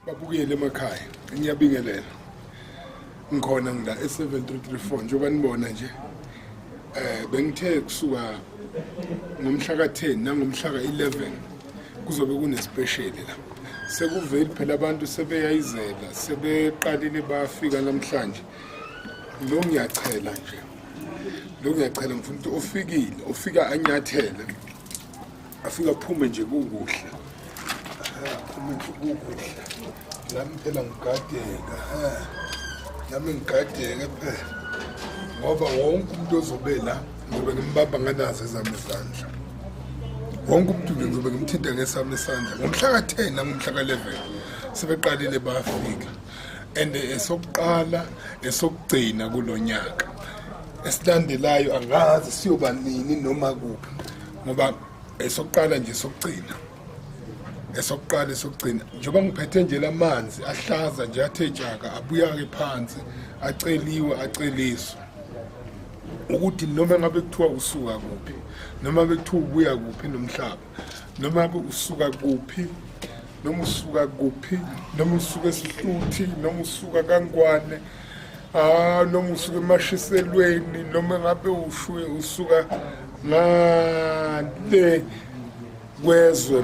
Babukele emakhaya, ngiyabingelela. Ngikhona ngila e-7334 njengoba nibona nje. Bengithe kusuka ngomhla ka-10 nangomhla ka-11 kuzobe kune-special la. Sekuveli phela abantu sebeyayizela, sebeqalile bafika namhlanje. Lo ngiyachela nje. Lo ngiyachela ngifuna ukuthi ofikile, ofika anyathele. Afika aphume nje kukuhle. Aphume nje kukuhle. Nami phela ngigadeka. Nami ngigadeke phela. Ngoba wonke umuntu ozobe la ngizobe ngimbamba nganazo ezami izandla. Wonke umuntu nje ngizobe ngimthinta ngesami isandla. Ngomhla ka-10 nangomhla ka-11 sebeqalile bafika. And esokuqala esokugcina kulonyaka. Esilandelayo angazi siyoba nini noma kuphi. Ngoba esokuqala nje sokugcina. Esokuqala esokugcina njengoba ngiphethe nje lamanzi ahlaza nje athe tshaka abuya ke phansi aceliwe aceliswa ukuthi noma ngabe kuthiwa usuka kuphi noma bekuthiwa ubuya kuphi nomhlaba noma ngabe usuka kuphi noma usuka kuphi noma usuka esihluthi noma usuka kangwane noma usuka emashiselweni noma ngabe ushuye usuka ngale kwezwe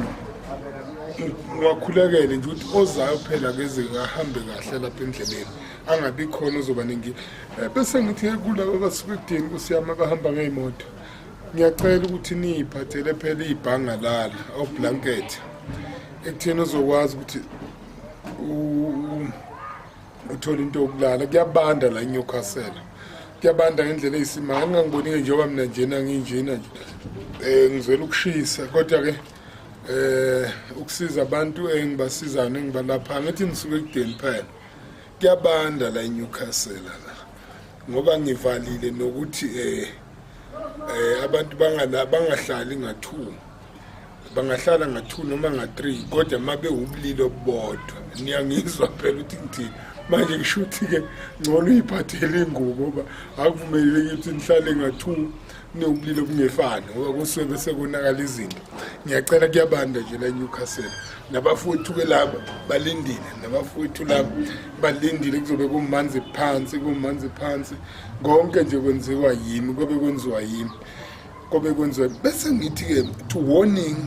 ngiwakhulekele nje ukuthi ozayo phela keze ahambe kahle lapha endleleni angabi khona ozoba nengi. Bese ngithi kulaba abasuka ekudeni Nkosi yami abahamba ngey'moto ngiyacela ukuthi niyiphathele phela ibhanga lala oblanket ekutheni uzokwazi ukuthi uthole into yokulala. Kuyabanda la eNewcastle, kuyabanda ngendlela eyisimanga. Ningangiboni-ke njengoba mina njena nginjena nje ngizwela ukushisa, kodwa-ke ukusiza abantu engibasizayo nengibalaphayo ngithi ngisuke ekudeni phela. Kuyabanda la eNewcastle la ngoba ngivalile nokuthi abantu bangahlali nga-2, bangahlala nga-2 noma nga-3 kodwa mabe ubulili obubodwa. Niyangizwa phela ukuthi ngithini manje. Ngisho ukuthi-ke ngcono uyiphathele ingubo ngoba akuvumeleki ukuthi nihlale nga-2 niwubulili obungefani ngoba kusuke bese konakala izinto. Ngiyacela, kuyabanda nje la eNewcastle. Nabafowethu-ke laba balindile, nabafowethu laba balindile, kuzobe kumanzi phansi, kumanzi phansi. Konke nje kwenziwa yimi, kobe kwenziwa yimi, kobe kwenziwa. Bese ngithi-ke to warning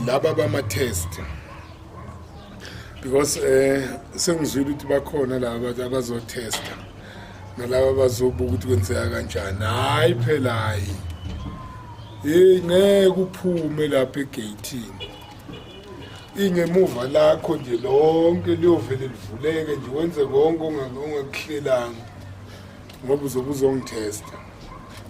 laba bama-test because sengizwile ukuthi bakhona laba abazotesta nalaba abazobuka ukuthi kwenzeka kanjani. Hayi phela, hayi, hey, ngeke uphume lapha egeyithini, ingemuva lakho nje lonke liyovele livuleke nje wenze konke ongakuhlelanga ngoba uzobe uzongithesta.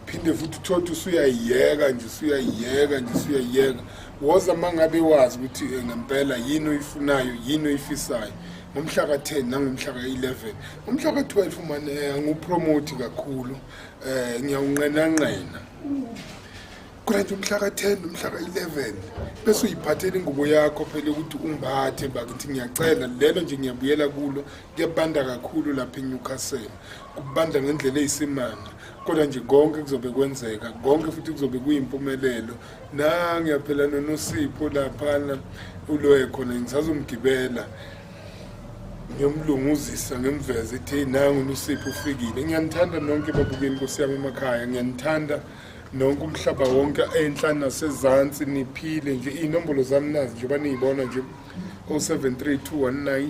Phinde futhi uthole ukuthi usuyayiyeka nje, usuyayiyeka nje, usuyayiyeka. Woza uma ngabe wazi ukuthi ngempela yini oyifunayo, yini oyifisayo. Ngomhla ka-10 nangomhla ka-11, ngomhla ka-12 mane angiwupromote kakhulu, ngiyawunqenanqena kodwa nje umhla ka-10 nomhla ka-11 bese uyiphathela ingubo yakho phela ukuthi umbathe. Bakithi ngiyacela lelo nje, ngiyabuyela kulo. Kuyabanda kakhulu lapha eNewcastle, kubanda ngendlela eyisimanga, kodwa nje konke kuzobe kwenzeka, konke futhi kuzobe kuyimpumelelo. Nangiya phela noNosipho laphana uloye khona, ngisazomgibela ngiyomlunguzisa ngimveze ithi nangu uNosipho ufikile. Ngiyanithanda nonke babukeni Nkosi yami emakhaya, ngiyanithanda nonke umhlaba wonke enhla nasezansi, niphile nje. Iy'nombolo zami nazi njengoba niyibona nje, 073 219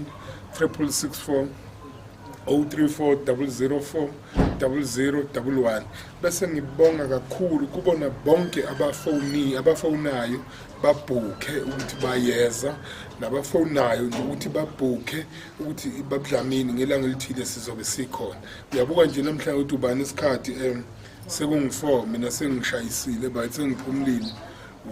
6664, 034 004 0011. Bese ngibonga kakhulu kubona bonke abafoni abafonayo babhukhe ukuthi bayeza, nabafonayo nje ukuthi babhukhe ukuthi babudlamini ngelanga elithile sizobe sikhona. Uyabuka nje namhlanje ukuthi ubani isikhathi, sekungu-4, mina sengishayisile bathi sengiphumulile.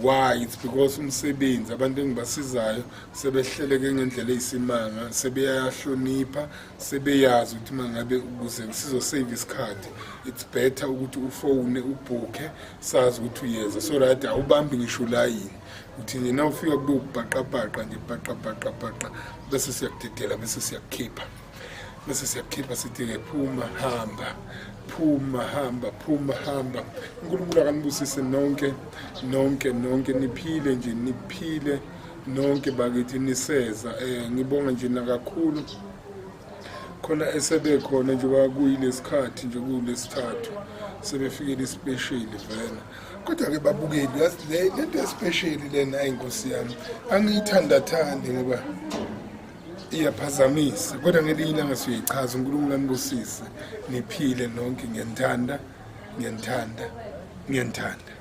Why? It's because umsebenzi, abantu engibasizayo sebehleleke ngendlela eyisimanga, sebeyahlonipha, sebeyazi ukuthi uma ngabe ukuze sizosave isikhathi it's better ukuthi ufone ubhukhe sazi ukuthi uyeza, so that awubambi ngisho ulayini uthi nje na ufika kube ubhaqabhaqa nje, bhaqa bhaqa bhaqa, bese siyakudedela, bese siyakukhipha, bese siyakukhipha sithi-ke phuma hamba, phuma hamba, phuma hamba. uNkulunkulu akanibusise nonke nonke nonke, niphile nje, niphile. Nonke bakithi niseza, ngibonga nje nakakhulu khona esebekhona njengoba kuyilesikhathi nje kulesithathu sebefikele isipesheli vele. Kodwa-ke babukeli, yazi lento yesipesheli lena, ayi nkosi yami, angiyithandathandi ngoba iyaphazamisa, kodwa ngelinye ilanga siyoyichaza. UNkulunkulu anibusise, niphile nonke. Ngiyanithanda, ngiyanithanda, ngiyanithanda.